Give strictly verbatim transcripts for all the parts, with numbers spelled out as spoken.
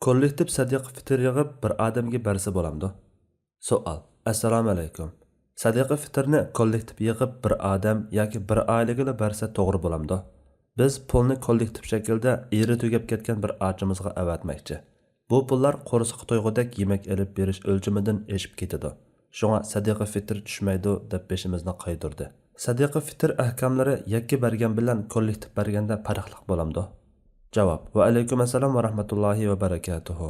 كوللېكتىپ سەدىقە فىتىر يىغىپ بىر ئادەمگە بەرسە بولامدۇ؟ سوئال. ئەسسالامۇئەلەيكۇم. سەدىقە فىتىرنى كوللېكتىپ يىغىپ بىر ئادەم ياكى بىر ئائىلىگىلا بەرسە توغرا بولامدۇ؟ بىز پۇلنى كوللېكتىپ شەكىلدە ئېرى تۈگەپ كەتكەن بىر ئاچىمىزغا ئەۋەتمەكچى. بۇ پۇللار قورسىقى تويغۇدەك يېمەك ئېلىپ بېرىش ئۆلچىمىدىن ئېشىپ كېتىدۇ. شۇڭا سەدىقە فىتىر چۈشمەيدۇ دەپ بېشىمىزنى قايدۇردى. سەدىقە فىتىر ئەھكاملىرى يەككە بەرگەن بىلەن كوللېكتىپ بەرگەندە پەرقلىق بولامدۇ؟ جاۋاب. ۋەئەلەيكۇم ئەسسالام ۋە رەھمەتۇللاھى ۋە بەرەكاتۇھۇ.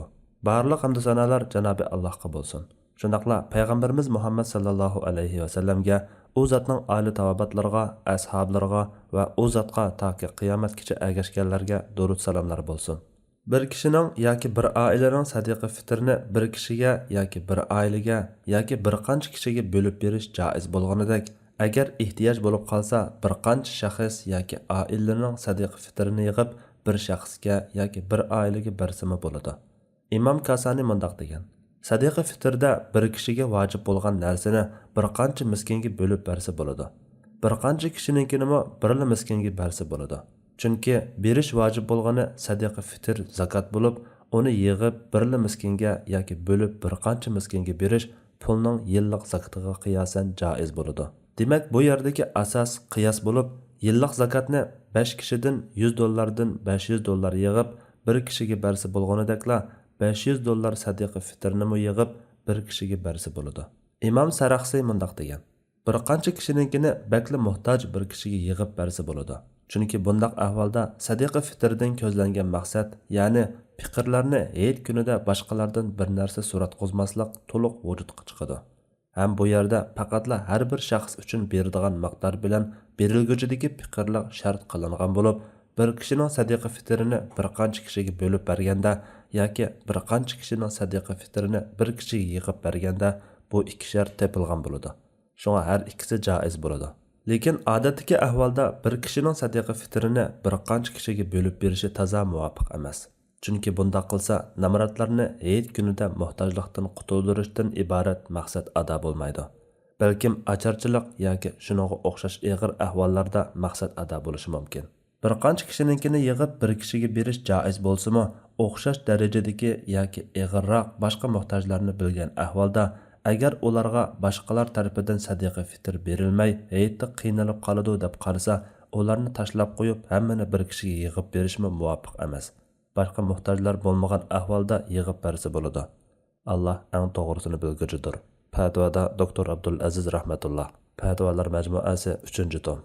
بارلىق ھەمدۇ سانالار جانابى ئاللاھقا بولسۇن. شۇنداقلا پەيغەمبىرىمىز مۇھەممەد ساللاللاھۇ ئەلەيھى ۋەسەللەمگە، ئۇ زاتنىڭ ئائىلە تاۋابىئاتلىرىغا، ئەسھابلىرىغا ۋە ئۇ زاتقا تاكى قىيامەتكىچە ئەگەشكەنلەرگە دۇرۇت سالاملار بولسۇن. بىر كىشىنىڭ ياكى بىر ئائىلىنىڭ سەدىقە فىتىرىنى بىر كىشىگە ياكى بىر ئائىلىگە ياكى بىر قانچە كىشىگە بۆلۈپ بېرىش جائىز بولغىنىدەك، ئەگەر ئېھتىياج بولۇپ قالسا، بىر قانچە شەخس ياكى ئائىلىنىڭ سەدىقە فىتىرىنى يىغىپ، بىر شەخسكە ياكى بىر ئائىلىگە بەرسىمۇ بولىدۇ. ئىمام كاسانى مۇنداق دېگەن: سەدىقە فىتىردە بىر كىشىگە ۋاجىپ بولغان نەرسىنى بىر قانچە مىسكىنگە بۆلۈپ بەرسە بولىدۇ. بىر قانچە كىشىنىڭكىنىمۇ بىرلا مىسكىنگە بەرسە بولىدۇ. چۈنكى بېرىش ۋاجىپ بولغىنى سەدىقە فىتىر زاكات بولۇپ، ئۇنى يىغىپ بىرلا مىسكىنگە ياكى بۆلۈپ بىر قانچە مىسكىنگە بېرىش پۇلنىڭ يىللىق زاكىتىغا قىياسەن جائىز بولىدۇ. دېمەك، بۇ يەردىكى ئاساس قىياس بولۇپ، يىللىق زاكاتنى بەش كىشىدىن يۈز دوللاردىن بەش يۈز دوللار يىغىپ، بىر كىشىگە بەرسە بولغىنىدەكلا، بەش يۈز دوللار سەدىقە فىتىرنىمۇ يىغىپ، بىر كىشىگە بەرسە بولىدۇ. ئىمام سەرەخسى مۇنداق دېگەن: بىر قانچە كىشىنىڭكىنى بەكلا موھتاج بىر كىشىگە يىغىپ بەرسە بولىدۇ. چۈنكى بۇنداق ئەھۋالدا سەدىقە فىتىردىن كۆزلەنگەن مەقسەت، يەنى پېقىرلارنى ھېيت كۈنىدە باشقىلاردىن بىر نەرسە سوراتقۇزماسلىق تولۇق ۋۇجۇدقا چىقىدۇ. ھەم بۇ يەردە پەقەتلا ھەر بىر شەخس ئۈچۈن بېرىدىغان مىقدار بىلەن بېرىلگۈچىدىكى پېقىرلىق شەرت قىلىنغان بولۇپ، بىر كىشىنىڭ سەدىقە فىتىرىنى بىر قانچە كىشىگە بۆلۈپ بەرگەندە ياكى بىر قانچە كىشىنىڭ سەدىقە فىتىرىنى بىر كىشىگە يىغىپ بەرگەندە، بۇ ئىككى شەرت تېپىلغان بولىدۇ. شۇڭا ھەر ئىككىسى جائىز بولىدۇ. لېكىن ئادەتتىكى ئەھۋالدا بىر كىشىنىڭ سەدىقە فىتىرىنى بىر قانچە كىشىگە بۆلۈپ بېرىشى تازا مۇۋاپىق ئەمەس. چۈنكى بۇنداق قىلسا، نامراتلارنى ھېيت كۈنىدە موھتاجلىقتىن قۇتۇلدۇرۇشتىن ئىبارەت مەقسەت ئادا بولمايدۇ. بەلكىم ئاچارچىلىق ياكى شۇنىڭغا ئوخشاش ئېغىر ئەھۋاللاردا مەقسەت ئادا بولۇشى مۇمكىن. بىر قانچە كىشىنىڭكىنى يىغىپ بىر كىشىگە بېرىش جائىز بولسىمۇ، ئوخشاش دەرىجىدىكى ياكى ئېغىرراق باشقا موھتاجلارنى بىلگەن ئەھۋالدا، ئەگەر ئۇلارغا باشقىلار تەرىپىدىن سەدىقە فىتىر بېرىلمەي، ھېيتتا قىينىلىپ قالىدۇ دەپ قارىسا، ئۇلارنى تاشلاپ قويۇپ، ھەممىنى بىر كىشىگە يىغىپ بېرىشمۇ مۇۋاپىق ئەمەس. باشقا موھتاجلار بولمىغان ئەھۋالدا يىغىپ بەرسە بولىدۇ. ئاللا ئەڭ توغرىسىنى بىلگۈچىدۇر. پەتىۋادا دوكتور ئابدۇلئەزىز رەھمەتۇللا. پەتىۋالار مەجمۇئەسى، ئۈچىنچى توم.